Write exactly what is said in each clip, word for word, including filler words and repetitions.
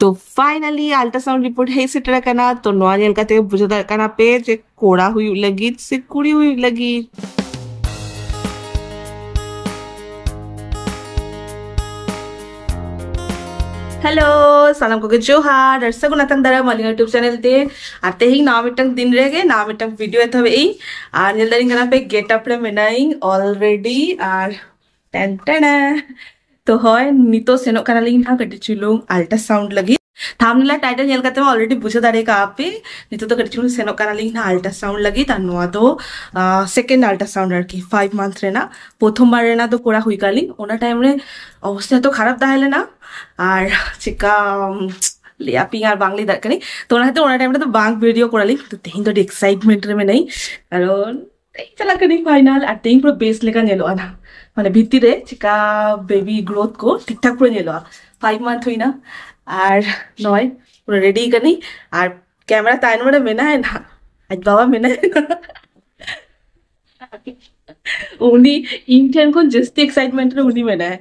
ᱛᱚ finally ultrasound report ᱦᱮᱡ ᱥᱮᱴᱮᱨ ᱟᱠᱟᱱᱟ᱾ ᱛᱚ ᱱᱚᱣᱟ ᱧᱮᱞ ᱠᱟᱛᱮ ᱵᱩᱡᱷᱟᱹᱣ ᱫᱟᱲᱮᱭᱟᱜ ᱠᱟᱱᱟ ᱯᱮ ᱡᱮ ᱠᱚᱲᱟ ᱦᱩᱭᱩᱜ ᱞᱟᱹᱜᱤᱫ ᱥᱮ ᱠᱩᱲᱤ ᱦᱩᱭᱩᱜ ᱞᱟᱹᱜᱤᱫ᱾ ᱦᱮᱞᱳ, ᱥᱟᱱᱟᱢ ᱠᱚᱜᱮ ᱡᱚᱦᱟᱨ ᱟᱨ ᱥᱟᱹᱜᱩᱱ ᱟᱛᱟᱝ ᱫᱟᱨᱟᱢ ᱟᱹᱞᱤᱧᱟᱜ YouTube ᱪᱮᱱᱮᱞ ᱛᱮ᱾ ᱟᱨ ᱛᱮᱦᱮᱧ ᱱᱟᱣᱟ ᱢᱤᱫᱴᱟᱝ ᱫᱤᱱ ᱨᱮᱜᱮ ᱱᱟᱣᱟ ᱢᱤᱫᱴᱟᱝ ᱵᱷᱤᱰᱤᱭᱳ ᱮᱛᱚᱦᱚᱵ ᱮᱫ ᱟᱹᱧ᱾ ᱟᱨ ᱧᱮᱞ ᱫᱟᱲᱮᱭᱟᱜ ᱠᱟᱱᱟ ᱯᱮ, ᱜᱮᱴ ᱟᱯ ᱨᱮ ᱢᱮᱱᱟᱧ already᱾ ᱟᱨ ᱴᱮᱱ ᱴᱮᱱᱮ᱾ ᱛᱚ ᱦᱳᱭ, ᱱᱤᱛᱚᱜ ᱥᱮᱱᱚᱜ ᱠᱟᱱᱟᱞᱤᱧ ᱦᱟᱸᱜ ᱠᱟᱹᱴᱤᱡ ᱪᱩᱞᱩᱝ ᱟᱞᱴᱨᱟᱥᱟᱣᱩᱱᱰ ᱞᱟᱹᱜᱤᱫ᱾ ᱛᱷᱟᱢᱵᱱᱮᱞ ᱟᱨ ᱴᱟᱭᱴᱮᱞ ᱧᱮᱞ ᱠᱟᱛᱮ ᱢᱟ already ᱵᱩᱡᱷᱟᱹᱣ ᱫᱟᱲᱮ ᱠᱟᱜᱼᱟ ᱯᱮ᱾ ᱱᱤᱛᱚᱜ ᱫᱚ ᱠᱟᱹᱴᱤᱡ ᱪᱩᱞᱩᱝ ᱥᱮᱱᱚᱜ ᱠᱟᱱᱟᱞᱤᱧ ᱦᱟᱸᱜ ᱟᱞᱴᱨᱟᱥᱟᱣᱩᱱᱰ ᱞᱟᱹᱜᱤᱫ᱾ ᱟᱨ ᱱᱚᱣᱟ ᱫᱚ ᱥᱮᱠᱮᱱᱰ ᱟᱞᱴᱨᱟᱥᱟᱣᱩᱱᱰ ᱟᱨᱠᱤ, ᱯᱷᱟᱭᱤᱵᱷ ᱢᱟᱱᱛᱷ ᱨᱮᱱᱟᱜ᱾ ᱯᱨᱚᱛᱷᱚᱢ ᱵᱟᱨ ᱨᱮᱱᱟᱜ ᱫᱚ ᱠᱚᱨᱟᱣ ᱦᱩᱭ ᱠᱟᱜ ᱞᱤᱧ, ᱚᱱᱟ ᱴᱟᱭᱤᱢ ᱨᱮ ᱚᱵᱚᱥᱛᱟ ᱮᱛᱚ ᱠᱷᱟᱨᱟᱯ ᱛᱟᱦᱮᱸ ᱞᱮᱱᱟ᱾ ᱟᱨ ᱪᱮᱠᱟ ᱞᱟᱹᱭ ᱟᱯᱮᱭᱟᱹᱧ ᱟᱨ ᱵᱟᱝ ᱞᱟᱹᱭ ᱫᱟᱲᱮᱭᱟᱜ ᱠᱟᱹᱱᱟᱹᱧ᱾ ᱛᱚ ᱚᱱᱟ ᱠᱷᱟᱹᱛᱤᱨ ᱚᱱᱟ ᱴᱟᱭᱤᱢ ᱨᱮᱫᱚ ᱵᱟᱝ ᱵᱷᱤᱰᱤᱭᱳ ᱠᱚᱨᱟᱣ ᱞᱤᱧ᱾ ᱛᱚ ᱛᱮᱦᱮᱧ ᱫᱚ ᱟᱹᱰᱤ ᱮᱠᱥᱟᱭᱤᱴᱢᱮᱱᱴ ᱨᱮ ᱢᱮᱱᱟᱹᱧ, ᱠᱟᱨᱚᱱ ᱛᱮᱦᱮᱧ ᱪᱟᱞᱟᱜ ᱠᱟᱹᱱᱟᱹᱧ ᱯᱷᱟᱭᱱᱟᱞ᱾ ᱟᱨ ᱛᱮᱦᱮᱧ ᱯᱩᱨᱟᱹ ᱵᱮᱥ ᱞᱮᱠᱟ ᱧᱮᱞᱚᱜᱼᱟ ᱱᱟᱦᱟᱜ, ᱢᱟᱱᱮ ᱵᱷᱤᱛᱤᱨ ᱨᱮ ᱪᱮᱠᱟ ᱵᱮᱵᱤ ᱜᱨᱳᱛᱷ ᱠᱚ ᱴᱷᱤᱠ ᱴᱷᱟᱠ ᱯᱩᱨᱟᱹ ᱧᱮᱞᱚᱜᱼᱟ᱾ ᱯᱷᱟᱭᱤᱵᱷ ᱢᱟᱱᱛᱷ ᱦᱩᱭᱱᱟ᱾ ᱟᱨ ᱱᱚᱜᱼᱚᱭ ᱯᱩᱨᱟᱹ ᱨᱮᱰᱤ ᱠᱟᱹᱱᱟᱹᱧ᱾ ᱟᱨ ᱠᱮᱢᱮᱨᱟ ᱛᱟᱭᱱᱚᱢ ᱨᱮ ᱢᱮᱱᱟᱭᱟ ᱱᱟᱦᱟᱜ, ᱟᱡ ᱵᱟᱵᱟ ᱢᱮᱱᱟᱭᱟ ᱱᱟᱦᱟᱜ᱾ ᱩᱱᱤ ᱤᱧ ᱴᱷᱮᱱ ᱠᱷᱚᱱ ᱡᱟᱹᱥᱛᱤ ᱮᱠᱥᱟᱭᱤᱴᱢᱮᱱᱴ ᱨᱮ ᱩᱱᱤ ᱢᱮᱱᱟᱭᱟ᱾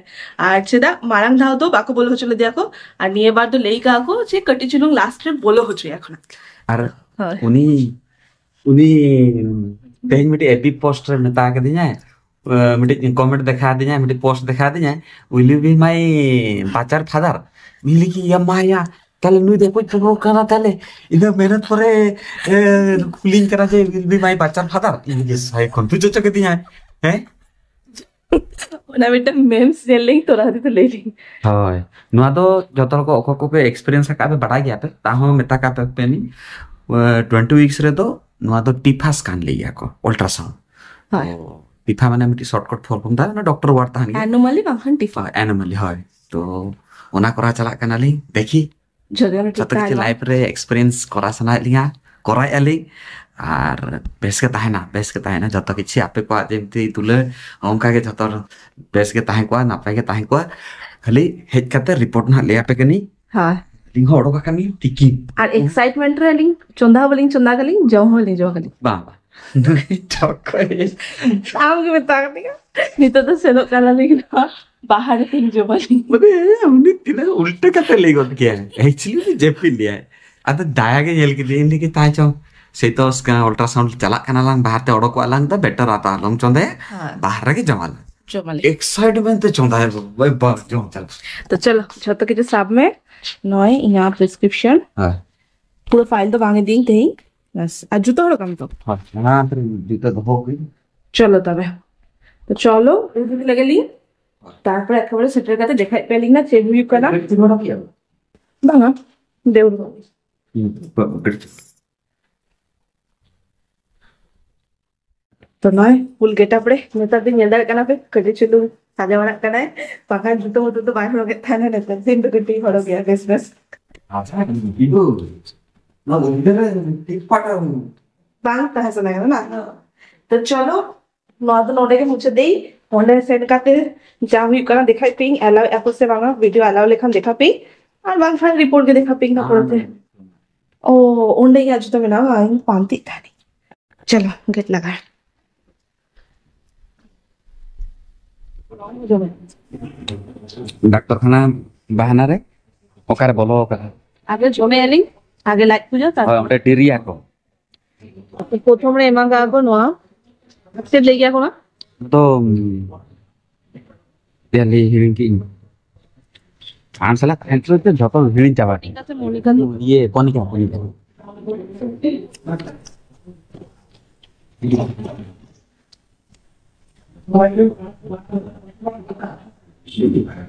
ᱟᱨ ᱪᱮᱫᱟᱜ ᱢᱟᱲᱟᱝ ᱫᱷᱟᱣ ᱫᱚ ᱵᱟᱠᱚ ᱵᱚᱞᱚ ᱦᱚᱪᱚ ᱞᱮᱫᱮᱭᱟ ᱠᱚ, ᱟᱨ ᱱᱤᱭᱟᱹ ᱵᱟᱨ ᱫᱚ ᱞᱟᱹᱭ ᱠᱟᱜᱼᱟ ᱠᱚ ᱡᱮ ᱠᱟᱹᱴᱤᱡ ᱪᱩᱞᱩᱝ ᱞᱟᱥᱴ ᱨᱮ ᱵᱚᱞᱚ ᱦᱚᱪᱚᱭᱟ ᱠᱚ ᱱᱟᱜ᱾ ᱟᱨ ᱦᱳᱭ᱾ ᱩᱱᱤ ᱩᱱᱤ ᱛᱮᱦᱮᱧ ᱢᱤᱫᱴᱤᱡ ᱮᱯᱤ ᱯᱳᱥᱴ ᱨᱮ ᱢᱮᱛᱟ ᱠᱟᱫᱤᱧᱟᱭ, ᱢᱤᱫᱴᱤᱡ ᱠᱚᱢᱮᱱᱴ ᱫᱮᱠᱷᱟ ᱟᱫᱤᱧᱟᱭ, ᱢᱤᱫᱴᱤᱡ ᱯᱳᱥᱴ ᱫᱮᱠᱷᱟ ᱟᱫᱤᱧᱟᱭ, "Will you be my bachelor father?" ᱤᱧ ᱞᱟᱹᱭ ᱠᱮᱫ, "ᱭᱟ ᱢᱟᱭᱟ, ᱛᱟᱦᱞᱮ ᱱᱩᱭ ᱫᱚ ᱚᱠᱚᱭ ᱯᱷᱳᱱ ᱠᱟᱱᱟ ᱛᱟᱦᱞᱮ? ᱤᱱᱟᱹ ᱢᱮᱦᱱᱚᱛ ᱯᱚᱨᱮ ᱮ, ᱠᱩᱞᱤᱧ ᱠᱟᱱᱟ ᱡᱮ, 'Will be my bachelor father?'" ᱤᱧ ᱜᱮ ᱥᱟᱭ ᱠᱚᱱᱯᱷᱤᱭᱩᱡᱽ ᱦᱚᱪᱚ ᱠᱤᱫᱤᱧᱟᱭ᱾ ᱦᱮᱸ? ᱚᱱᱟ ᱢᱤᱫᱴᱟᱝ ᱢᱮᱢᱥ ᱧᱮᱞ ᱞᱤᱧ, ᱛᱚ ᱚᱱᱟ ᱠᱷᱟᱹᱛᱤᱨ ᱛᱮ ᱞᱟᱹᱭ ᱞᱤᱧ᱾ ᱦᱳᱭ, ᱱᱚᱣᱟ ᱫᱚ ᱡᱚᱛᱚ ᱦᱚᱲ ᱠᱚ, ᱚᱠᱚᱭ ᱠᱚᱯᱮ ᱮᱠᱥᱯᱮᱨᱤᱭᱮᱱᱥ ᱟᱠᱟᱫ ᱯᱮ, ᱵᱟᱰᱟᱭ ᱜᱮᱭᱟ ᱯᱮ, ᱛᱟᱦᱚᱸ ᱢᱮᱛᱟ ᱠᱟᱜ ᱯᱮ ᱯᱮ ᱱᱤᱧ, ᱴᱩᱭᱮᱱᱴᱤ ᱩᱭᱤᱠᱥ ᱨᱮᱫᱚ ᱱᱚᱣᱟ ᱫᱚ ᱴᱤᱯᱷᱟ ᱥᱠᱟᱱ ᱞᱟᱹᱭ ᱜᱮᱭᱟ ᱠᱚ, ᱟᱞᱴᱨᱟᱥᱟᱣᱩᱱᱰ᱾ ᱦᱳᱭ᱾ ᱛᱚ, ᱴᱤᱯᱷᱟ ᱢᱟᱱᱮ ᱢᱤᱫᱴᱤᱡ ᱥᱚᱨᱴᱠᱟᱴ ᱯᱷᱚᱨᱢ ᱠᱟᱱᱟ, ᱰᱚᱠᱴᱚᱨ ᱳᱣᱟᱨᱰ ᱛᱟᱦᱮᱱ ᱜᱮᱭᱟ᱾ ᱮᱱᱳᱢᱟᱞᱤ ᱵᱟᱝᱠᱷᱟᱱ ᱴᱤᱯᱷᱟ᱾ ᱦᱳᱭ, ᱮᱱᱳᱢᱟᱞᱤ, ᱦᱳᱭ᱾ ᱛᱚ ᱚᱱᱟ ᱠᱚᱨᱟᱣ ᱪᱟᱞᱟᱜ ᱠᱟᱱᱟᱞᱤᱧ, ᱫᱮᱠᱷᱤ ᱡᱚᱛᱚ ᱡᱚᱛᱚ ᱴᱷᱤᱠ ᱠᱤᱪᱷᱩ ᱛᱟᱦᱮᱱᱟ᱾ ᱞᱟᱭᱤᱯᱷ ᱨᱮ ᱮᱠᱥᱯᱮᱨᱤᱭᱮᱱᱥ ᱠᱚᱨᱟᱣ ᱥᱟᱱᱟᱭᱮᱫ ᱞᱤᱧᱟ, ᱠᱚᱨᱟᱣᱮᱫᱼᱟ ᱞᱤᱧ᱾ ᱟᱨ ᱵᱮᱥ ᱜᱮ ᱛᱟᱦᱮᱱᱟ, ᱵᱮᱥ ᱜᱮ ᱛᱟᱦᱮᱱᱟ ᱡᱚᱛᱚ ᱠᱤᱪᱷᱩ᱾ ᱟᱯᱮ ᱠᱚᱣᱟᱜ ᱡᱮᱢᱛᱤ ᱫᱩᱞᱟᱹᱲ, ᱚᱱᱠᱟ ᱜᱮ ᱡᱚᱛᱚ ᱵᱮᱥ ᱜᱮ ᱛᱟᱦᱮᱸ ᱠᱚᱜᱼᱟ, ᱱᱟᱯᱟᱭ ᱜᱮ ᱛᱟᱦᱮᱸ ᱠᱚᱜᱼᱟ᱾ ᱠᱷᱟᱹᱞᱤ ᱦᱮᱡ ᱠᱟᱛᱮ ᱨᱤᱯᱳᱨᱴ ᱱᱟᱦᱟᱜ ᱞᱟᱹᱭ ᱟᱯᱮ ᱠᱟᱹᱱᱟᱹᱧ᱾ ᱦᱳᱭ᱾ ᱟᱹᱞᱤᱧ ᱦᱚᱸ ᱚᱰᱚᱠ ᱟᱠᱟᱱ ᱞᱤᱧ ᱴᱤᱠᱤᱴ᱾ ᱟᱨ ᱮᱠᱥᱟᱭᱤᱴᱢᱮᱱᱴ ᱨᱮ ᱟᱹᱞᱤᱧ ᱪᱚᱸᱫᱟ ᱦᱚᱸ ᱵᱟᱹᱞᱤᱧ ᱪᱚᱸᱫᱟ ᱠᱟᱹᱞᱤᱧ, ᱡᱚᱢ ᱦᱚᱸ ᱵᱟᱹᱞᱤᱧ ᱡᱚᱢ ᱠᱟᱹᱞᱤᱧ᱾ ᱵᱟᱝ, ᱵᱟᱝ᱾ ᱴᱷᱚᱠᱚᱭ᱾ ᱟᱢ ᱜᱮ ᱢᱮᱛᱟ ᱠᱟᱫᱤᱧᱟ᱾ ᱱᱤᱛᱚᱜ ᱫᱚ ᱥᱮᱱᱚᱜ ᱠᱟᱱᱟᱞᱤᱧ ᱱᱟᱦᱟᱜ᱾ ᱵᱟᱦᱟ ᱨᱮ ᱛᱤᱧ ᱡᱚᱢᱟ ᱞᱤᱧ᱾ ᱢᱟᱱᱮ ᱩᱱᱤ ᱛᱤᱱᱟᱹᱜ ᱩᱞᱴᱟᱹ ᱠᱟᱛᱮ ᱞᱟᱹᱭ ᱜᱚᱫ ᱠᱮᱭᱟ᱾ Actually ᱩᱱᱤ ᱡᱟᱹᱯᱤᱫ ᱞᱮᱭᱟᱭ᱾ ᱟᱫᱚ ᱫᱟᱭᱟ ᱜᱮ ᱧᱮᱞ ᱠᱮᱫᱮᱭᱟ, ᱤᱧ ᱞᱟᱹᱭ ᱠᱮᱫ ᱛᱟᱭ ᱪᱚᱝ ᱥᱮᱭ ᱛᱚ ᱚᱞᱴᱨᱟᱥᱟᱣᱩᱱᱰ ᱪᱟᱞᱟᱜ ᱠᱟᱱᱟ ᱞᱟᱝ, ᱵᱟᱦᱟᱨ ᱛᱮ ᱚᱰᱚᱠᱚᱜᱼᱟ ᱞᱟᱝ, ᱫᱚ ᱵᱮᱴᱟᱨ ᱟᱫᱚ ᱟᱞᱚᱢ ᱪᱚᱸᱫᱟᱭᱟ, ᱦᱮᱸ᱾ ᱵᱟᱦᱟᱨ ᱨᱮᱜᱮ ᱡᱚᱢᱟ ᱞᱟᱝ᱾ ᱡᱚᱢᱟ ᱞᱟᱝ᱾ Excitement ᱛᱮ ᱪᱚᱸᱫᱟᱭᱟ ᱵᱟᱵᱟ, ᱵᱟᱵᱟ, ᱡᱚᱢ ᱪᱟᱞᱟᱜ᱾ ᱛᱚ ᱪᱚᱞᱚ ᱡᱷᱚᱛᱚ ᱠᱤᱪᱷᱩ ᱥᱟᱵ ᱢᱮ, ᱱᱚᱜᱼᱚᱭ ᱤᱧᱟᱹᱜ ᱯᱨᱮᱥᱠᱨᱤᱯᱥᱚᱱ᱾ ᱦᱮᱸ᱾ ᱯᱩᱨᱟᱹ ᱯᱷᱟᱭᱤᱞ ᱫᱚ ᱵᱟᱝ ᱤᱫᱤᱭᱟᱹᱧ ᱛᱮᱦᱮᱧ, ᱵᱟᱥ᱾ ᱟᱨ ᱡᱩᱛᱟᱹ ᱦᱚᱲ ᱠᱟᱱ ᱛᱚ? ᱦᱳᱭ, ᱚᱱᱟ ᱠᱷᱟᱹᱛᱤᱨ ᱡᱩᱛᱟᱹ ᱫᱚᱦᱚ ᱦᱩᱭ᱾ ᱪᱚᱞᱚ ᱛᱚᱵᱮ, ᱛᱚ ᱪᱚᱞᱚ ᱩᱰᱩᱠ ᱞᱮᱜᱮ ᱞᱤᱧ, ᱛᱟᱨᱯᱚᱨᱮ ᱮᱠᱮᱵᱟᱨᱮ ᱥᱮᱴᱮᱨ ᱠᱟᱛᱮ ᱫᱮᱠᱷᱟᱭ ᱯᱮ ᱞᱤᱧ ᱱᱟ ᱪᱮᱫ ᱦᱩᱭᱩᱜ ᱠᱟᱱᱟ᱾ ᱵᱟᱝᱟ, ᱫᱮᱣ᱾ ᱛᱚ ᱱᱚᱜᱼᱚᱭ ᱯᱷᱩᱞ ᱜᱮᱴᱟᱯ ᱨᱮ ᱱᱮᱛᱟᱨ ᱫᱚᱧ ᱧᱮᱞ ᱫᱟᱲᱮᱭᱟᱜ ᱠᱟᱱᱟ ᱯᱮ, ᱠᱟᱹᱴᱤᱡ ᱪᱩᱞᱩᱝ ᱥᱟᱡᱟᱣ ᱵᱟᱲᱟᱜ ᱠᱟᱱᱟᱭ, ᱵᱟᱠᱷᱟᱱ ᱡᱩᱛᱟᱹ ᱢᱩᱛᱟᱹ ᱫᱚ ᱵᱟᱭ ᱦᱚᱨᱚᱜᱮᱫ ᱛᱟᱦᱮᱱᱟ, ᱱᱮᱛᱟᱨ ᱫᱤᱱ ᱫᱚ ᱠᱟᱹᱴᱤᱡ ᱦᱚᱨᱚᱜᱮᱜᱼᱟ ᱵᱮᱥ ᱵᱮᱥ᱾ ᱟᱪᱪᱷᱟ, ᱤᱧ ᱫᱚ ᱱᱚᱣᱟ ᱩᱭᱦᱟᱹᱨ ᱨᱮ ᱴᱷᱤᱠ ᱯᱟᱴᱟ ᱵᱟᱝ ᱛᱟᱦᱮᱸ ᱥᱟᱱᱟ ᱠᱟᱱᱟ ᱵᱟᱝ? ᱛᱚ ᱪᱚᱞᱚ, ᱱᱚᱣᱟ ᱫᱚ ᱱᱚᱰᱮ ᱜᱮ ᱢᱩᱪᱟᱹᱫ ᱫᱟᱹᱧ᱾ ᱚᱸᱰᱮ ᱥᱮᱱ ᱠᱟᱛᱮ ᱡᱟ ᱦᱩᱭᱩᱜ ᱠᱟᱱᱟ ᱫᱮᱠᱷᱟᱭ ᱯᱮ, ᱟᱞᱟᱣ ᱟᱠᱚ ᱥᱮ ᱵᱟᱝᱟ, ᱵᱷᱤᱰᱤᱭᱳ ᱟᱞᱟᱣ ᱞᱮᱠᱷᱟᱱ ᱫᱮᱠᱷᱟ ᱯᱮ, ᱟᱨ ᱵᱟᱝᱠᱷᱟᱱ ᱨᱤᱯᱳᱨᱴ ᱜᱮ ᱫᱮᱠᱷᱟ ᱯᱮ ᱤᱧ ᱫᱚ ᱯᱚᱨᱮᱛᱮ᱾ ᱚ, ᱚᱸᱰᱮ ᱜᱮ ᱟᱨ ᱡᱩᱛᱟᱹ ᱢᱮᱱᱟᱜᱼᱟ ᱵᱟᱝ? ᱤᱧ ᱯᱟᱱᱛᱮᱜ ᱛᱟᱦᱮᱱᱤᱧ᱾ ᱪᱚᱞᱚ, ᱜᱮᱴ ᱞᱟᱜᱟ᱾ ᱰᱟᱠᱛᱚᱨ ᱠᱷᱟᱱᱟ ᱵᱟᱦᱟᱱᱟ ᱨᱮ ᱚᱠᱟᱨᱮ ᱵᱚᱞᱚ ᱟᱠᱟᱱᱟ? ᱟᱜᱮ ᱡᱚᱢᱮᱜᱼᱟ ᱞᱤᱧ, ᱟᱜᱮ ᱞᱟᱡ ᱯᱩᱡᱟᱹ, ᱛᱟᱨᱯᱚᱨ ᱦᱳᱭ, ᱚᱸᱰᱮ ᱰᱮᱨᱤᱭᱟ ᱠᱚ᱾ ᱯᱨᱚᱛᱷᱚᱢ ᱨᱮ ᱮᱢᱟ ᱠᱟᱜ ᱠᱚ ᱱᱚᱣᱟ᱾ ᱪᱮᱫ ᱞᱟᱹᱭ ᱜᱮᱭᱟ ᱠᱚ ᱚᱱᱟ? ᱫᱚ, ᱩᱢ, ᱪᱮᱫ ᱞᱟᱹᱭ ᱦᱤᱲᱤᱧ ᱠᱮᱫ ᱤᱧ᱾ ᱟᱢ ᱥᱟᱞᱟᱜ ᱛᱟᱦᱮᱸ ᱛᱩᱞᱩᱡ ᱛᱮ ᱡᱷᱚᱛᱚ ᱦᱤᱲᱤᱧ ᱪᱟᱵᱟ ᱠᱮᱫ᱾ ᱢᱚᱱᱤᱠᱟ ᱫᱚ? ᱤᱭᱟᱹ, ᱠᱚᱱᱤᱠᱟ, ᱠᱚᱱᱤᱠᱟ᱾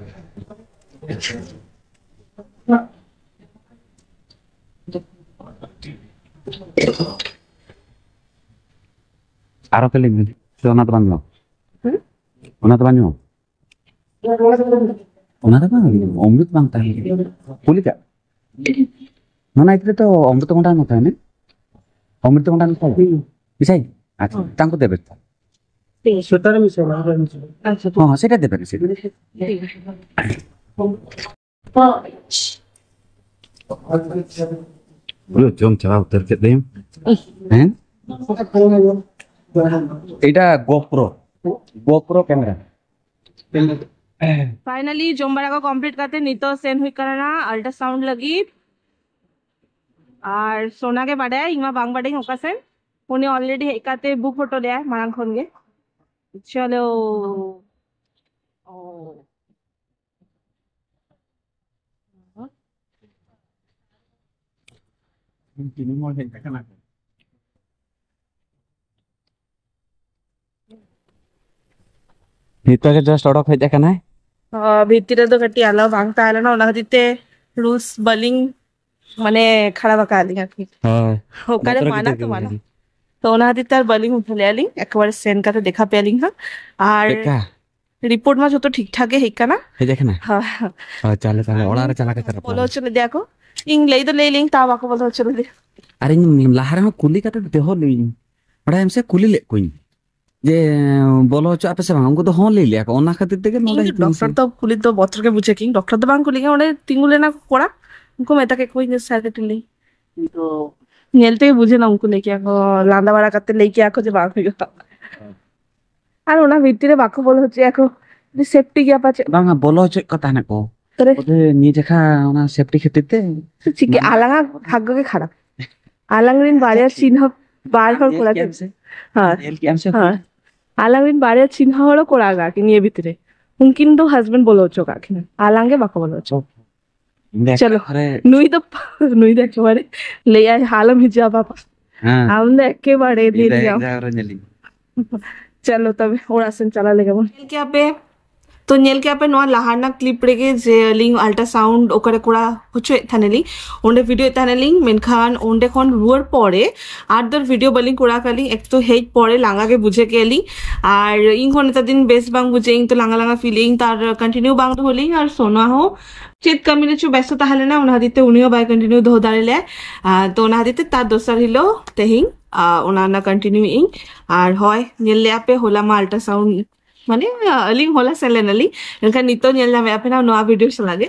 ᱟᱨᱚ ᱠᱷᱟᱹᱞᱤ ᱢᱤᱫ, ᱥᱮ ᱚᱱᱟ ᱫᱚ ᱵᱟᱝ ᱧᱟᱢᱚᱜ? ᱦᱩᱸ? ᱚᱱᱟ ᱫᱚ ᱵᱟᱝ ᱧᱟᱢᱚᱜ? ᱚᱱᱟ ᱫᱚ ᱵᱟᱝ, ᱚᱢᱨᱤᱛ ᱵᱟᱝ ᱛᱟᱦᱮᱸ ᱠᱟᱱᱟ᱾ ᱠᱩᱞᱤ ᱠᱟᱜ᱾ ᱚᱱᱟ ᱤᱫᱤ ᱛᱮ ᱚᱢᱨᱤᱛ ᱜᱚᱸᱰᱟ ᱱᱚᱛᱮ ᱦᱮᱱᱟᱜ? ᱚᱢᱨᱤᱛ ᱜᱚᱸᱰᱟ ᱱᱚᱛᱮ᱾ ᱵᱤᱥᱟᱭ? ᱟᱪᱪᱷᱟ, ᱛᱟᱝᱠᱩ ᱫᱮᱵᱮ᱾ ᱴᱷᱤᱠ ᱟᱪᱷᱮ᱾ ᱥᱮᱴᱟᱨ ᱢᱤᱥᱮ ᱚᱱᱟ ᱨᱮ ᱢᱤᱥᱮ᱾ ᱟᱪᱪᱷᱟ, ᱦᱚᱸ, ᱦᱚᱸ, ᱥᱮᱴᱟᱨ ᱫᱮᱵᱮ ᱢᱤᱥᱮ᱾ ᱴᱷᱤᱠ ᱟᱪᱷᱮ᱾ ᱯᱩᱨᱟᱹ ᱡᱚᱢ ᱪᱟᱵᱟ ᱩᱛᱟᱹᱨ ᱠᱮᱫ ᱫᱚᱭ᱾ ᱦᱮᱸ? ᱮᱴᱟ GoPro, GoPro camera᱾ ᱯᱷᱟᱭᱱᱟᱞᱤ ᱡᱚᱢ ᱵᱟᱲᱟ ᱠᱚ ᱠᱚᱢᱯᱞᱤᱴ ᱠᱟᱛᱮ ᱱᱤᱛᱚᱜ ᱥᱮᱱ ᱦᱩᱭᱩᱜ ᱠᱟᱱᱟ ᱟᱞᱴᱨᱟᱥᱟᱣᱩᱱᱰ ᱞᱟᱹᱜᱤᱫ᱾ ᱟᱨ ᱥᱳᱱᱟ ᱜᱮ ᱵᱟᱰᱟᱭᱟ, ᱤᱧ ᱢᱟ ᱵᱟᱝ ᱵᱟᱰᱟᱭᱟᱹᱧ ᱚᱠᱟ ᱥᱮᱱ᱾ ᱩᱱᱤ ᱚᱞᱨᱮᱰᱤ ᱦᱮᱡ ᱠᱟᱛᱮ ᱵᱩᱠ ᱦᱚᱴᱚ ᱞᱮᱭᱟᱭ ᱢᱟᱲᱟᱝ ᱠᱷᱚᱱ ᱜᱮ᱾ ᱪᱚᱞᱚ᱾ ᱚ᱾ ᱱᱤᱛᱚᱜ ᱜᱮ ᱡᱟᱥᱴ ᱚᱰᱚᱠ ᱦᱮᱡ ᱟᱠᱟᱱᱟᱭ᱾ ᱚ, ᱵᱷᱤᱛᱤᱨ ᱨᱮᱫᱚ ᱠᱟᱹᱴᱤᱡ ᱟᱞᱟᱣ ᱵᱟᱝ ᱛᱟᱦᱮᱸ ᱞᱮᱱᱟ, ᱚᱱᱟ ᱠᱷᱟᱹᱛᱤᱨ ᱛᱮ ᱨᱩᱞᱥ ᱵᱟᱹᱞᱤᱧ, ᱢᱟᱱᱮ, ᱠᱷᱟᱲᱟ ᱵᱟᱠᱟ ᱟᱹᱞᱤᱧ ᱟᱨᱠᱤ᱾ ᱦᱳᱭ᱾ ᱚᱠᱟᱨᱮ ᱵᱚᱛᱚᱨ ᱢᱟᱱᱟ ᱜᱤᱫᱟᱹᱨ ᱛᱚ ᱜᱮ ᱵᱟᱹᱱᱩᱜ᱾ ᱵᱩᱡᱷᱟᱹᱣ᱾ ᱛᱚ ᱚᱱᱟ ᱠᱷᱟᱹᱛᱤᱨ ᱛᱮ ᱟᱨ ᱵᱟᱹᱞᱤᱧ ᱩᱴᱷᱟᱹ ᱞᱮᱜᱼᱟ ᱞᱤᱧ, ᱮᱠᱮᱵᱟᱨᱮ ᱥᱮᱱ ᱠᱟᱛᱮ ᱫᱮᱠᱷᱟ ᱯᱮᱭᱟ ᱞᱤᱧ ᱦᱟᱸᱜ᱾ ᱟᱨ ᱪᱮᱫᱠᱟ? ᱨᱤᱯᱳᱨᱴ ᱢᱟ ᱡᱷᱚᱛᱚ ᱴᱷᱤᱠ ᱴᱷᱟᱠ ᱜᱮ ᱦᱮᱡ ᱠᱟᱱᱟ᱾ ᱦᱮᱡ ᱟᱠᱟᱱᱟ? ᱦᱳᱭ᱾ ᱦᱳᱭ, ᱪᱟᱞᱮ, ᱛᱟᱦᱞᱮ ᱚᱲᱟᱜ ᱨᱮ ᱪᱟᱞᱟᱣ ᱠᱟᱛᱮ ᱨᱟᱯᱚᱲ ᱵᱚᱞᱚ ᱦᱚᱪᱚ ᱞᱮᱫᱮᱭᱟ ᱠᱚ᱾ ᱤᱧ ᱞᱟᱹᱭ ᱫᱚ ᱞᱟᱹᱭ ᱞᱤᱧ, ᱛᱟᱣ ᱵᱟᱠᱚ ᱵᱚᱞᱚ ᱦᱚᱪᱚ ᱞᱮᱫᱮᱭᱟ᱾ ᱟᱨ ᱤᱧ ᱞᱟᱦᱟ ᱨᱮᱦᱚᱸ ᱠᱩᱞᱤ ᱠᱟᱛᱮ ᱫᱚᱦᱚ ᱞᱤᱧ, ᱵᱟᱲᱟᱭᱟᱢ ᱥᱮ, ᱠᱩᱞᱤ ᱞᱮᱫ ᱠᱚᱣᱟᱧ ᱡᱮ, ᱵᱚᱞᱚ ᱦᱚᱪᱚ ᱟᱯᱮ ᱥᱮ ᱵᱟᱝ? ᱩᱱᱠᱩ ᱫᱚ ᱦᱚᱸ ᱞᱟᱹᱭ ᱞᱮᱭᱟ ᱠᱚ, ᱚᱱᱟ ᱠᱷᱟᱹᱛᱤᱨ ᱛᱮᱜᱮ ᱱᱚᱰᱮ ᱤᱧ ᱫᱚ ᱦᱤᱡᱩᱜ ᱢᱮᱥᱮ᱾ ᱰᱚᱠᱴᱚᱨ ᱫᱚ ᱠᱩᱞᱤ ᱫᱚ ᱵᱚᱛᱚᱨ ᱜᱮ ᱵᱩᱡᱷᱟᱹᱜ ᱠᱤᱧ, ᱰᱚᱠᱴᱚᱨ ᱫᱚ ᱵᱟᱝ ᱠᱩᱞᱤ ᱠᱤᱧ, ᱚᱸᱰᱮ ᱛᱤᱸᱜᱩ ᱞᱮᱱᱟ ᱠᱚ ᱠᱚᱲᱟ, ᱩᱱᱠᱩ ᱢᱮᱛᱟ ᱠᱮᱫ ᱠᱚᱣᱟᱧ ᱡᱮ, "ᱥᱟᱨ ᱠᱟᱹᱴᱤᱡ ᱞᱟᱹᱭ", ᱧᱮᱞ ᱛᱮᱜᱮ ᱵᱩᱡᱷᱟᱹᱣ ᱮᱱᱟ, ᱩᱱᱠᱩ ᱞᱟᱹᱭ ᱠᱮᱭᱟ ᱠᱚ, ᱞᱟᱸᱫᱟ ᱵᱟᱲᱟ ᱠᱟᱛᱮ ᱞᱟᱹᱭ ᱠᱮᱭᱟ ᱠᱚ ᱡᱮ ᱵᱟᱝ ᱦᱩᱭᱩᱜᱼᱟ᱾ ᱟᱨ ᱚᱱᱟ ᱵᱷᱤᱛᱤᱨ ᱨᱮ ᱵᱟᱠᱚ ᱵᱚᱞᱚ ᱦᱚᱪᱚᱭᱟ ᱠᱚ, ᱡᱮ ᱥᱮᱯᱴᱤ ᱜᱮᱭᱟ ᱯᱟᱪᱮᱫ᱾ ᱵᱟᱝᱟ, ᱵᱚᱞᱚ ᱦᱚᱪᱚᱭᱮᱫ ᱠᱚ ᱛᱟᱦᱮᱱᱟ ᱠᱚ᱾ ᱛᱟᱦᱞᱮ ᱵᱚᱞᱮ ᱱᱤᱭᱟᱹ ᱡᱮᱠᱷᱟ ᱚᱱᱟ ᱥᱮᱯᱴᱤ ᱠᱷᱟᱹᱛᱤᱨ ᱛᱮ ᱪᱤᱠᱟᱹ, ᱢᱟᱱᱮ ᱟᱞᱟᱝᱟᱜ ᱵᱷᱟᱜᱽᱜᱚ ᱜᱮ ᱠᱷᱟᱨᱟᱯ᱾ ᱟᱞᱟᱝ ᱨᱤᱱ ᱵᱟᱨᱭᱟ ᱪᱤᱱᱦᱟᱹ, ᱵᱟᱨ ᱦᱚᱲ ᱧᱮᱞ ᱠᱚᱲᱟ ᱠᱮᱜᱼᱟᱢ ᱠᱤᱱ᱾ ᱥᱮ? ᱦᱳᱭ᱾ ᱧᱮᱞ ᱠᱮᱜᱼᱟᱢ ᱥᱮ? ᱦᱳᱭ᱾ ᱟᱞᱟᱝ ᱨᱤᱱ ᱵᱟᱨᱭᱟ ᱪᱤᱱᱦᱟᱹ ᱦᱚᱲ ᱠᱚᱲᱟ ᱜᱮ ᱟᱨᱠᱤ ᱱᱤᱭᱟᱹ ᱵᱷᱤᱛᱨᱤ ᱨᱮ᱾ ᱩᱱᱠᱤᱱ ᱫᱚ ᱦᱟᱥᱵᱮᱱᱰ ᱵᱚᱞᱚ ᱦᱚᱪᱚ ᱠᱟᱜ ᱠᱤᱱᱟ, ᱟᱞᱟᱝ ᱜᱮ ᱵᱟᱠᱚ ᱵᱚᱞᱚ ᱦᱚᱪᱚ᱾ ᱤᱧ ᱫᱚ ᱪᱚᱞᱚ᱾ ᱮᱠᱵᱟᱨᱮ ᱱᱩᱭ ᱫᱚ, ᱱᱩᱭ ᱫᱚ ᱮᱠᱮᱵᱟᱨᱮ ᱞᱟᱹᱭᱟᱭ, "ᱟᱞᱚᱢ ᱦᱤᱡᱩᱜᱼᱟ ᱵᱟᱵᱟ, ᱦᱮᱸ᱾ ᱟᱢ ᱫᱚ ᱮᱠᱮᱵᱟᱨᱮ ᱤᱧ ᱫᱚ ᱫᱮᱨᱤ ᱟᱢ᱾" ᱮᱠᱫᱚᱢ ᱨᱮ ᱧᱮᱞᱤᱧ᱾ ᱪᱚᱞᱚ ᱛᱚᱵᱮ ᱚᱲᱟᱜ ᱥᱮᱱ ᱪᱟᱞᱟᱣ ᱞᱮᱜᱮ ᱵᱚᱱ᱾ ᱧᱮᱞ ᱠᱮᱜᱼᱟ ᱯᱮ? ᱛᱚ ᱧᱮᱞ ᱠᱮᱜᱼᱟ ᱯᱮ ᱱᱚᱣᱟ ᱞᱟᱦᱟ ᱨᱮᱱᱟᱜ ᱠᱞᱤᱯ ᱨᱮᱜᱮ ᱡᱮ ᱟᱹᱞᱤᱧ ᱟᱞᱴᱨᱟᱥᱟᱣᱩᱱᱰ ᱚᱠᱟᱨᱮ ᱠᱚᱨᱟᱣ ᱦᱚᱪᱚᱭᱮᱫ ᱛᱟᱦᱮᱱᱟᱞᱤᱧ, ᱚᱸᱰᱮ ᱵᱷᱤᱰᱤᱭᱳᱭᱮᱫ ᱛᱟᱦᱮᱱᱟᱞᱤᱧ, ᱢᱮᱱᱠᱷᱟᱱ ᱚᱸᱰᱮ ᱠᱷᱚᱱ ᱨᱩᱣᱟᱹᱲ ᱯᱚᱨᱮ ᱟᱨ ᱫᱚᱨ ᱵᱷᱤᱰᱤᱭᱳ ᱵᱟᱹᱞᱤᱧ ᱠᱚᱨᱟᱣ ᱠᱟᱜ ᱞᱤᱧ, ᱮᱠ ᱛᱚ ᱦᱮᱡ ᱯᱚᱨᱮ ᱞᱟᱸᱜᱟ ᱜᱮ ᱵᱩᱡᱷᱟᱹᱣ ᱠᱮᱜᱼᱟ ᱞᱤᱧ᱾ ᱟᱨ ᱤᱧ ᱦᱚᱸ ᱱᱮᱛᱟᱨ ᱫᱤᱱ ᱵᱮᱥ ᱵᱟᱝ ᱵᱩᱡᱷᱟᱹᱜ, ᱤᱧ ᱛᱚ ᱞᱟᱸᱜᱟ ᱞᱟᱸᱜᱟ ᱯᱷᱤᱞ ᱤᱧ, ᱛᱟᱨ ᱠᱚᱱᱴᱤᱱᱤᱭᱩ ᱵᱟᱝ ᱫᱚᱦᱚ ᱞᱤᱧ, ᱟᱨ ᱥᱳᱱᱟ ᱦᱚᱸ ᱪᱮᱫ ᱠᱟᱹᱢᱤ ᱨᱮᱪᱚ ᱵᱮᱥᱛᱚ ᱛᱟᱦᱮᱸ ᱞᱮᱱᱟ, ᱚᱱᱟ ᱠᱷᱟᱹᱛᱤᱨ ᱛᱮ ᱩᱱᱤ ᱦᱚᱸ ᱵᱟᱭ ᱠᱚᱱᱴᱤᱱᱤᱭᱩ ᱫᱚᱦᱚ ᱫᱟᱲᱮ ᱞᱮᱭᱟ᱾ ᱟᱨ ᱛᱚ ᱚᱱᱟ ᱠᱷᱟᱹᱛᱤᱨ ᱛᱮ ᱛᱟᱨ ᱫᱚᱥᱟᱨ ᱦᱤᱞᱳᱜ ᱛᱮᱦᱮᱧ, ᱟᱨ ᱚᱱᱟ ᱨᱮᱱᱟᱜ ᱠᱚᱱᱴᱤᱱᱤᱭᱩ ᱤᱧ᱾ ᱟᱨ ᱦᱳᱭ, ᱧᱮᱞ ᱞᱮᱜᱼᱟ ᱯᱮ ᱦᱚᱞᱟ ᱢᱟ ᱟᱞᱴᱨᱟᱥᱟᱣᱩᱱᱰ, ᱢᱟᱱᱮ, ᱟᱹᱞᱤᱧ ᱦᱚᱞᱟ ᱥᱮᱱ ᱞᱮᱱᱟᱞᱤᱧ, ᱢᱮᱱᱠᱷᱟᱱ ᱱᱤᱛᱚᱜ ᱧᱮᱞ ᱧᱟᱢᱮᱫᱼᱟ ᱯᱮ ᱱᱟᱜ ᱱᱚᱣᱟ ᱵᱷᱤᱰᱤᱭᱳ ᱥᱟᱞᱟᱜ ᱜᱮ᱾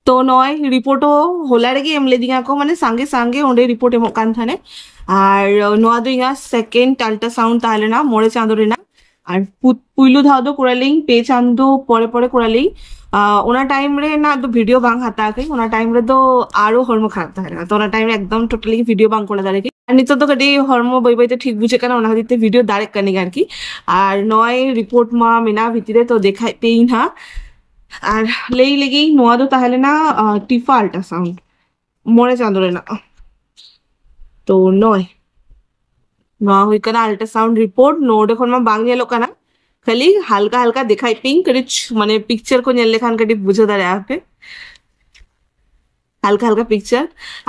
ᱛᱚ ᱱᱚᱜᱼᱚᱭ ᱨᱤᱯᱳᱨᱴ ᱦᱚᱸ ᱦᱚᱞᱟ ᱨᱮᱜᱮ ᱮᱢ ᱞᱮᱫᱤᱧᱟ ᱠᱚ, ᱢᱟᱱᱮ ᱥᱟᱸᱜᱮ ᱥᱟᱸᱜᱮ ᱚᱸᱰᱮ ᱨᱤᱯᱳᱨᱴ ᱮᱢᱚᱜ ᱠᱟᱱ ᱛᱟᱦᱮᱱᱟ᱾ ᱟᱨ ᱱᱚᱣᱟ ᱫᱚ ᱤᱧᱟᱹᱜ ᱥᱮᱠᱮᱱᱰ ᱟᱞᱴᱨᱟᱥᱟᱣᱩᱱᱰ ᱛᱟᱦᱮᱸ ᱞᱮᱱᱟ ᱢᱚᱬᱮ ᱪᱟᱸᱫᱳ ᱨᱮᱱᱟᱜ᱾ ᱟᱨ ᱯᱩ- ᱯᱩᱭᱞᱩ ᱫᱷᱟᱣ ᱫᱚ ᱠᱚᱨᱟᱣ ᱞᱤᱧ ᱯᱮ ᱪᱟᱸᱫᱚ ᱯᱚᱨᱮ ᱯᱚᱨᱮ ᱠᱚᱨᱟᱣ ᱞᱤᱧ᱾ ᱟᱨ ᱚᱱᱟ ᱴᱟᱭᱤᱢ ᱨᱮ ᱱᱟᱜ ᱫᱚ ᱵᱷᱤᱰᱤᱭᱳ ᱵᱟᱝ ᱦᱟᱛᱟᱣ ᱠᱟᱹᱧ, ᱚᱱᱟ ᱴᱟᱭᱤᱢ ᱨᱮᱫᱚ ᱟᱨᱚ ᱦᱚᱲᱢᱚ ᱠᱷᱟᱨᱟᱯ ᱛᱟᱦᱮᱸ ᱞᱮᱱᱟ, ᱛᱚ ᱚᱱᱟ ᱴᱟᱭᱤᱢ ᱨᱮ ᱮᱠᱫᱚᱢ ᱴᱳᱴᱟᱞᱤ ᱵᱷᱤᱰᱤᱭᱳ ᱵᱟᱝ ᱠᱚᱨᱟᱣ ᱫᱟᱲᱮ ᱠᱟᱹᱧ᱾ ᱟᱨ ᱱᱤᱛᱚᱜ ᱫᱚ ᱠᱟᱹᱴᱤᱡ ᱦᱚᱲᱢᱚ ᱵᱟᱹᱭ ᱵᱟᱹᱭᱛᱮ ᱴᱷᱤᱠ ᱵᱩᱡᱷᱟᱹᱜ ᱠᱟᱱᱟ, ᱚᱱᱟ ᱠᱷᱟᱹᱛᱤᱨ ᱛᱮ ᱵᱷᱤᱰᱤᱭᱳ ᱫᱟᱲᱮᱜ ᱠᱟᱹᱱᱟᱹᱧ ᱟᱨᱠᱤ᱾ ᱟᱨ ᱱᱚᱜᱼᱚᱭ ᱨᱤᱯᱳᱨᱴ ᱢᱟ ᱢᱮᱱᱟᱜ ᱵᱷᱤᱛᱤᱨ ᱨᱮ, ᱛᱚ ᱫᱮᱠᱷᱟᱭ ᱯᱮᱭᱟᱹᱧ ᱦᱟᱸᱜ᱾ ᱟᱨ ᱞᱟᱹᱭ ᱞᱮᱜᱤᱧ, ᱱᱚᱣᱟ ᱫᱚ ᱛᱟᱦᱮᱸ ᱞᱮᱱᱟ ᱴᱤᱯᱟ ᱟᱞᱴᱨᱟᱥᱟᱣᱩᱱᱰ ᱢᱚᱬᱮ ᱪᱟᱸᱫᱳ ᱨᱮᱱᱟᱜ᱾ ᱛᱚ ᱱᱚᱭ ᱱᱚᱣᱟ ᱦᱩᱭ ᱠᱟᱱᱟ ᱟᱞᱴᱨᱟᱥᱟᱣᱩᱱᱰ ᱨᱤᱯᱳᱨᱴ᱾ ᱱᱚᱰᱮ ᱠᱷᱚᱱ ᱢᱟ ᱵᱟᱝ ᱧᱮᱞᱚᱜ ᱠᱟᱱᱟ, ᱠᱷᱟᱹᱞᱤ ᱦᱟᱞᱠᱟ ᱦᱟᱞᱠᱟ ᱫᱮᱠᱷᱟᱭ ᱯᱤᱧ, ᱠᱟᱹᱴᱤᱡ ᱢᱟᱱᱮ ᱯᱤᱠᱪᱟᱨ ᱠᱚ ᱧᱮᱞ ᱞᱮᱠᱷᱟᱱ ᱠᱟᱹᱴᱤᱡ ᱵᱩᱡᱷᱟᱹᱣ ᱫᱟᱲᱮᱭᱟᱜᱼᱟ ᱯᱮ, ᱦᱟᱞᱠᱟ ᱦᱟᱞᱠᱟ ᱯᱤᱠᱪᱟᱨ᱾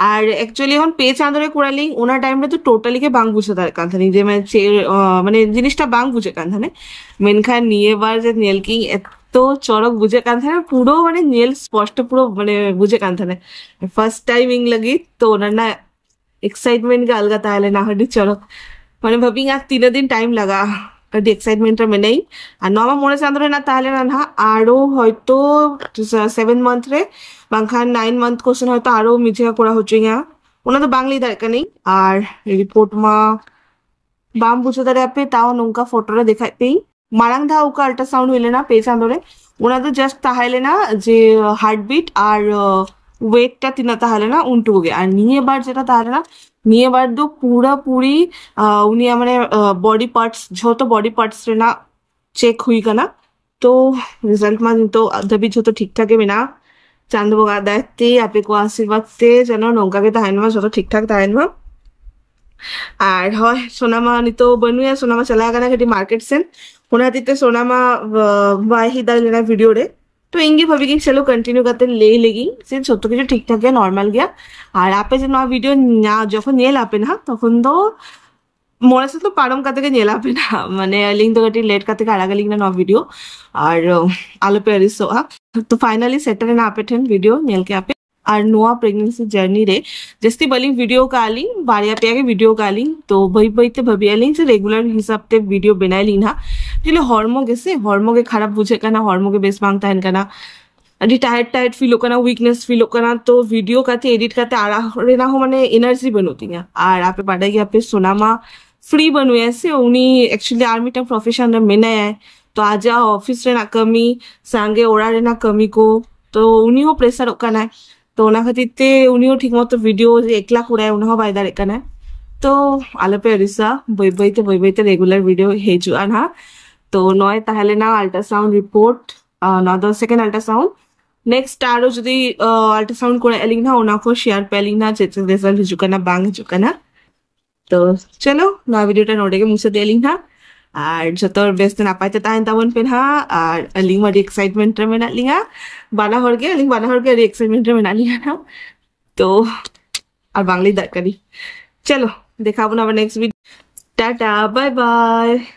ᱟᱨ ᱮᱠᱪᱩᱭᱮᱞᱤ ᱦᱚᱸ ᱯᱮ ᱪᱟᱸᱫᱳ ᱨᱮ ᱠᱚᱨᱟᱣ ᱞᱤᱧ, ᱚᱱᱟ ᱴᱟᱭᱤᱢ ᱨᱮᱫᱚ ᱴᱳᱴᱟᱞᱤ ᱜᱮ ᱵᱟᱝ ᱵᱩᱡᱷᱟᱹᱣ ᱫᱟᱲᱮᱭᱟᱜ ᱠᱟᱱ ᱛᱟᱦᱮᱱᱤᱧ ᱡᱮ ᱢᱟᱱᱮ ᱪᱮᱫ, ᱟᱸ, ᱢᱟᱱᱮ ᱡᱤᱱᱤᱥᱴᱟ ᱵᱟᱝ ᱵᱩᱡᱷᱟᱹᱜ ᱠᱟᱱ ᱛᱟᱦᱮᱱᱟ᱾ ᱢᱮᱱᱠᱷᱟᱱ ᱱᱤᱭᱟᱹ ᱵᱟᱨ ᱡᱮ ᱧᱮᱞ ᱠᱤᱧ, ᱮᱛᱚ ᱪᱚᱨᱚᱠ ᱵᱩᱡᱷᱟᱹᱜ ᱠᱟᱱ ᱛᱟᱦᱮᱱᱟ, ᱯᱩᱨᱟᱹ ᱢᱟᱱᱮ ᱧᱮᱞ ᱥᱯᱚᱥᱴᱚ ᱯᱩᱨᱟᱹ ᱢᱟᱱᱮ ᱵᱩᱡᱷᱟᱹᱜ ᱠᱟᱱ ᱛᱟᱦᱮᱱᱟ᱾ ᱯᱷᱟᱨᱥᱴ ᱴᱟᱭᱤᱢ ᱤᱧ ᱞᱟᱹᱜᱤᱫ, ᱛᱚ ᱚᱱᱟ ᱨᱮᱱᱟᱜ ᱮᱠᱥᱟᱭᱤᱴᱢᱮᱱᱴ ᱜᱮ ᱟᱞᱜᱟ ᱛᱟᱦᱮᱸ ᱞᱮᱱᱟ, ᱟᱹᱰᱤ ᱪᱚᱨᱚᱠ᱾ ᱢᱟᱱᱮ ᱵᱷᱟᱵᱤᱧ ᱟᱨ ᱛᱤᱱᱟᱹᱜ ᱫᱤᱱ ᱴᱟᱭᱤᱢ ᱞᱟᱜᱟᱜᱼᱟ, ᱟᱹᱰᱤ ᱮᱠᱥᱟᱭᱤᱴᱢᱮᱱᱴ ᱨᱮ ᱢᱮᱱᱟᱹᱧ᱾ ᱟᱨ ᱱᱚᱣᱟ ᱢᱟ ᱢᱚᱬᱮ ᱪᱟᱸᱫᱳ ᱨᱮᱱᱟᱜ ᱛᱟᱦᱮᱸ ᱞᱮᱱᱟ ᱱᱟᱦᱟᱜ, ᱟᱨᱚ ᱦᱚᱭᱛᱳ ᱥᱮᱵᱷᱮᱱ ᱢᱟᱱᱛᱷ ᱨᱮ ᱵᱟᱝᱠᱷᱟᱱ ᱱᱟᱭᱤᱱ ᱢᱟᱱᱛᱷ ᱠᱚ ᱥᱮᱱ ᱦᱚᱭᱛᱳ ᱟᱨᱚ ᱢᱤᱡᱷᱮ ᱠᱚᱨᱟᱣ ᱦᱚᱪᱚᱧᱟ, ᱚᱱᱟ ᱫᱚ ᱵᱟᱝ ᱞᱟᱹᱭ ᱫᱟᱲᱮᱭᱟᱜ ᱠᱟᱹᱱᱟᱹᱧ᱾ ᱟᱨ ᱨᱤᱯᱳᱨᱴ ᱢᱟ ᱵᱟᱢ ᱵᱩᱡᱷᱟᱹᱣ ᱫᱟᱲᱮᱭᱟᱜ ᱯᱮ, ᱛᱟᱣ ᱱᱚᱝᱠᱟ ᱯᱷᱳᱴᱳ ᱨᱮ ᱫᱮᱠᱷᱟᱜ ᱯᱮ᱾ ᱢᱟᱲᱟᱝ ᱫᱷᱟᱣ ᱚᱠᱟ ᱟᱞᱴᱨᱟᱥᱟᱣᱩᱱᱰ ᱦᱩᱭ ᱞᱮᱱᱟ ᱯᱮ ᱪᱟᱸᱫᱳ ᱨᱮ, ᱚᱱᱟ ᱫᱚ ᱡᱟᱥᱴ ᱛᱟᱦᱮᱸ ᱞᱮᱱᱟ ᱡᱮ ᱦᱟᱨᱴ ᱵᱤᱴ ᱟᱨ ᱳᱭᱮᱴ ᱴᱟ ᱛᱤᱱᱟᱹᱜ ᱛᱟᱦᱮᱸ ᱞᱮᱱᱟ, ᱩᱱᱴᱩ ᱜᱮ᱾ ᱟᱨ ᱱᱤᱭᱟᱹ ᱵᱟᱨ ᱡᱮᱴᱟ ᱛᱟᱦᱮᱸ ᱞᱮᱱᱟ, ᱱᱤᱭᱟᱹ ᱵᱟᱨ ᱫᱚ ᱯᱩᱨᱟᱹ ᱯᱩᱨᱤ ᱟᱸ, ᱩᱱᱤᱭᱟᱜ ᱢᱟᱱᱮ ᱵᱚᱰᱤ ᱯᱟᱨᱴᱥ, ᱡᱷᱚᱛᱚ ᱵᱚᱰᱤ ᱯᱟᱨᱴᱥ ᱨᱮᱱᱟᱜ ᱪᱮᱠ ᱦᱩᱭ ᱠᱟᱱᱟ᱾ ᱛᱚ ᱨᱤᱡᱟᱞᱴ ᱢᱟ ᱱᱤᱛᱚᱜ ᱫᱷᱟᱹᱵᱤᱡ ᱡᱷᱚᱛᱚ ᱴᱷᱤᱠ ᱴᱷᱟᱠ ᱜᱮ ᱢᱮᱱᱟᱜᱼᱟ᱾ ᱪᱟᱸᱫᱳ ᱵᱚᱸᱜᱟ ᱫᱟᱭᱟ ᱛᱮ, ᱟᱯᱮ ᱠᱚ ᱟᱥᱤᱨᱵᱟᱫᱽ ᱛᱮ ᱡᱮᱱᱚ ᱱᱚᱝᱠᱟ ᱜᱮ ᱛᱟᱦᱮᱱ ᱢᱟ, ᱡᱷᱚᱛᱚ ᱴᱷᱤᱠ ᱴᱷᱟᱠ ᱛᱟᱦᱮᱱ ᱢᱟ᱾ ᱟᱨ ᱦᱳᱭ, ᱥᱳᱱᱟ ᱢᱟ ᱱᱤᱛᱚᱜ ᱵᱟᱹᱱᱩᱭᱟ, ᱥᱳᱱᱟ ᱢᱟ ᱪᱟᱞᱟᱣ ᱠᱟᱱᱟ ᱠᱟᱹᱴᱤᱡ ᱢᱟᱨᱠᱮᱴ ᱥᱮᱱ, ᱚᱱᱟ ᱦᱚᱛᱮᱡ ᱛᱮ ᱥᱳᱱᱟ ᱢᱟ, ᱟᱸ, ᱵᱟᱭ ᱦᱮᱡ ᱫᱟᱲᱮ ᱞᱮᱱᱟ ᱵᱷᱤᱰᱤᱭᱳ ᱨᱮ᱾ ᱛᱚ ᱤᱧ ᱜᱮ ᱵᱷᱟᱵᱤ ᱜᱤᱧ, ᱪᱚᱞᱚ ᱠᱚᱱᱴᱤᱱᱤᱭᱩ ᱠᱟᱛᱮ ᱞᱟᱹᱭ ᱞᱮᱜᱤᱧ ᱡᱮ ᱡᱷᱚᱛᱚ ᱠᱤᱪᱷᱩ ᱴᱷᱤᱠ ᱴᱷᱟᱠ ᱜᱮᱭᱟ, ᱱᱚᱨᱢᱟᱞ ᱜᱮᱭᱟ᱾ ᱟᱨ ᱟᱯᱮ ᱡᱮ ᱱᱚᱣᱟ ᱵᱷᱤᱰᱤᱭᱳ ᱧᱟ-, ᱡᱚᱠᱷᱚᱱ ᱧᱮᱞ ᱟᱯᱮ ᱱᱟᱦᱟᱜ, ᱛᱚᱠᱷᱚᱱ ᱫᱚ ᱢᱚᱬᱮ ᱥᱟᱭ ᱫᱚ ᱯᱟᱨᱚᱢ ᱠᱟᱛᱮ ᱜᱮ ᱧᱮᱞ ᱟᱯᱮ ᱱᱟᱦᱟᱜ᱾ ᱢᱟᱱᱮ ᱟᱹᱞᱤᱧ ᱫᱚ ᱠᱟᱹᱴᱤᱡ ᱞᱮᱴ ᱠᱟᱛᱮ ᱜᱮ ᱟᱲᱟᱜ ᱟᱹᱞᱤᱧ ᱠᱟᱱᱟ ᱱᱚᱣᱟ ᱵᱷᱤᱰᱤᱭᱳ, ᱟᱨ ᱟᱞᱚᱯᱮ ᱟᱹᱲᱤᱥᱚᱜᱼᱟ᱾ ᱛᱚ ᱯᱷᱟᱭᱱᱟᱞᱤ ᱥᱮᱴᱮᱨ ᱮᱱᱟ ᱟᱯᱮ ᱴᱷᱮᱱ ᱵᱷᱤᱰᱤᱭᱳ ᱧᱮᱞ ᱠᱮᱜᱼᱟ ᱯᱮ᱾ ᱟᱨ ᱱᱚᱣᱟ ᱯᱨᱮᱜᱱᱮᱱᱥᱤ ᱡᱟᱨᱱᱤ ᱨᱮ ᱡᱟᱹᱥᱛᱤ ᱵᱟᱹᱞᱤᱧ ᱵᱷᱤᱰᱤᱭᱳ ᱠᱟᱜᱼᱟ ᱞᱤᱧ, ᱵᱟᱨᱭᱟ ᱯᱮᱭᱟ ᱜᱮ ᱵᱷᱤᱰᱤᱭᱳ ᱠᱟᱜᱼᱟ ᱞᱤᱧ᱾ ᱛᱚ ᱵᱟᱹᱭ ᱵᱟᱹᱭ ᱛᱮ ᱵᱷᱟᱹᱵᱤᱭᱮᱜᱼᱟ ᱞᱤᱧ ᱡᱮ ᱨᱮᱜᱩᱞᱟᱨ ᱦᱤᱥᱟᱵ ᱛᱮ ᱵᱷᱤᱰᱤᱭᱳ ᱵᱮᱱᱟᱭ ᱞᱤᱧ ᱦᱟᱸᱜ᱾ ᱡᱮ ᱦᱚᱲᱢᱚ ᱜᱮᱥᱮ, ᱦᱚᱲᱢᱚ ᱜᱮ ᱠᱷᱟᱨᱟᱯ ᱵᱩᱡᱷᱟᱹᱜ ᱠᱟᱱᱟ, ᱦᱚᱲᱢᱚ ᱜᱮ ᱵᱮᱥ ᱵᱟᱝ ᱛᱟᱦᱮᱱ ᱠᱟᱱᱟ, ᱟᱹᱰᱤ ᱴᱟᱭᱟᱨᱰ ᱴᱟᱭᱟᱨᱰ ᱯᱷᱤᱞᱚᱜ ᱠᱟᱱᱟ, ᱣᱤᱠᱱᱮᱥ ᱯᱷᱤᱞᱚᱜ ᱠᱟᱱᱟ᱾ ᱛᱚ ᱵᱷᱤᱰᱤᱭᱳ ᱠᱟᱛᱮ ᱮᱰᱤᱴ ᱠᱟᱛᱮ ᱟᱲᱟᱜ ᱨᱮᱱᱟᱜ ᱦᱚᱸ ᱢᱟᱱᱮ ᱮᱱᱟᱨᱡᱤ ᱵᱟᱹᱱᱩᱜ ᱛᱤᱧᱟ᱾ ᱟᱨ ᱟᱯᱮ ᱵᱟᱰᱟᱭ ᱜᱮᱭᱟ ᱯᱮ ᱥᱳᱱᱟ ᱢᱟ ᱯᱷᱨᱤ ᱵᱟᱹᱱᱩᱭᱟ ᱥᱮ, ᱩᱱᱤ ᱮᱠᱪᱩᱭᱮᱞᱤ ᱟᱨ ᱢᱤᱫᱴᱟᱝ ᱯᱨᱚᱯᱷᱮᱥᱚᱱ ᱨᱮ ᱢᱮᱱᱟᱭᱟ᱾ ᱛᱚ ᱟᱡᱟᱜ ᱚᱯᱷᱤᱥ ᱨᱮᱱᱟᱜ ᱠᱟᱹᱢᱤ ᱥᱟᱝᱜᱮ ᱚᱲᱟᱜ ᱨᱮᱱᱟᱜ ᱠᱟᱹᱢᱤ ᱠᱚ, ᱛᱚ ᱩᱱᱤ ᱦᱚᱸ ᱯᱨᱮᱥᱟᱨᱚᱜ ᱠᱟᱱᱟᱭ᱾ ᱛᱚ ᱚᱱᱟ ᱠᱷᱟᱹᱛᱤᱨ ᱛᱮ ᱩᱱᱤ ᱦᱚᱸ ᱴᱷᱤᱠ ᱢᱚᱛᱚ ᱵᱷᱤᱰᱤᱭᱳ ᱡᱮ ᱮᱠᱞᱟ ᱠᱚᱨᱟᱭ, ᱚᱱᱟ ᱦᱚᱸ ᱵᱟᱭ ᱫᱟᱲᱮᱭᱟᱜ ᱠᱟᱱᱟ᱾ ᱛᱚ ᱟᱞᱚᱯᱮ ᱟᱹᱲᱤᱥᱟ, ᱵᱟᱹᱭ ᱵᱟᱹᱭ ᱛᱮ ᱵᱟᱹᱭ ᱵᱟᱹᱭ ᱛᱮ ᱨᱮᱜᱩᱞᱟᱨ ᱵᱷᱤᱰᱤᱭᱳ ᱦᱤᱡᱩᱜᱼᱟ ᱱᱟᱦᱟᱜ᱾ ᱛᱚ ᱱᱚᱜᱼᱚᱭ ᱛᱟᱦᱮᱸ ᱞᱮᱱᱟ ᱟᱞᱴᱨᱟᱥᱟᱣᱩᱱᱰ ᱨᱤᱯᱳᱨᱴ᱾ ᱱᱚᱣᱟ ᱫᱚ ᱥᱮᱠᱮᱱᱰ ᱟᱞᱴᱨᱟᱥᱟᱣᱩᱱᱰ᱾ ᱱᱮᱠᱥᱴ ᱟᱨᱚ ᱡᱩᱫᱤ ᱟᱞᱴᱨᱟᱥᱟᱣᱩᱱᱰ ᱠᱚᱨᱟᱣ ᱟᱹᱞᱤᱧ ᱱᱟᱦᱟᱜ, ᱚᱱᱟ ᱠᱚ ᱥᱮᱭᱟᱨ ᱯᱮ ᱟᱹᱞᱤᱧ ᱱᱟᱦᱟᱜ, ᱪᱮᱫ ᱪᱮᱫ ᱨᱮᱡᱟᱞᱴ ᱦᱤᱡᱩᱜ ᱠᱟᱱᱟ ᱵᱟᱝ ᱦᱤᱡᱩᱜ ᱠᱟᱱᱟ᱾ ᱛᱚ ᱪᱚᱞᱚ, ᱱᱚᱣᱟ ᱵᱷᱤᱰᱤᱭᱳ ᱴᱟ ᱱᱚᱰᱮ ᱜᱮ ᱢᱩᱪᱟᱹᱫ ᱟᱹᱞᱤᱧ ᱱᱟᱦᱟᱜ᱾ ᱟᱨ ᱡᱚᱛᱚ ᱦᱚᱲ ᱵᱮᱥ ᱛᱮ ᱱᱟᱯᱟᱭ ᱛᱮ ᱛᱟᱦᱮᱱ ᱛᱟᱵᱚᱱ ᱯᱮ ᱱᱟᱦᱟᱜ᱾ ᱟᱨ ᱟᱹᱞᱤᱧ ᱢᱟ ᱟᱹᱰᱤ ᱮᱠᱥᱟᱭᱤᱴᱢᱮᱱᱴ ᱨᱮ ᱢᱮᱱᱟᱜ ᱞᱤᱧᱟ, ᱵᱟᱱᱟ ᱦᱚᱲ ᱜᱮ, ᱟᱹᱞᱤᱧ ᱵᱟᱱᱟ ᱦᱚᱲ ᱜᱮ ᱟᱹᱰᱤ ᱮᱠᱥᱟᱭᱤᱴᱢᱮᱱᱴ ᱨᱮ ᱢᱮᱱᱟᱜ ᱞᱤᱧᱟ ᱱᱟᱦᱟᱜ᱾ ᱛᱚ ᱟᱨ ᱵᱟᱝ ᱞᱟᱹᱭ ᱫᱟᱲᱮᱭᱟᱜ ᱠᱟᱱᱟᱧ᱾ ᱪᱚᱞᱚ, ᱫᱮᱠᱷᱟᱣ ᱵᱚᱱᱟ ᱟᱵᱟᱨ ᱱᱮᱠᱥᱴ ᱵᱷᱤᱰᱤᱭᱳ᱾ ᱴᱟᱴᱟ, ᱵᱟᱭ ᱵᱟᱭ᱾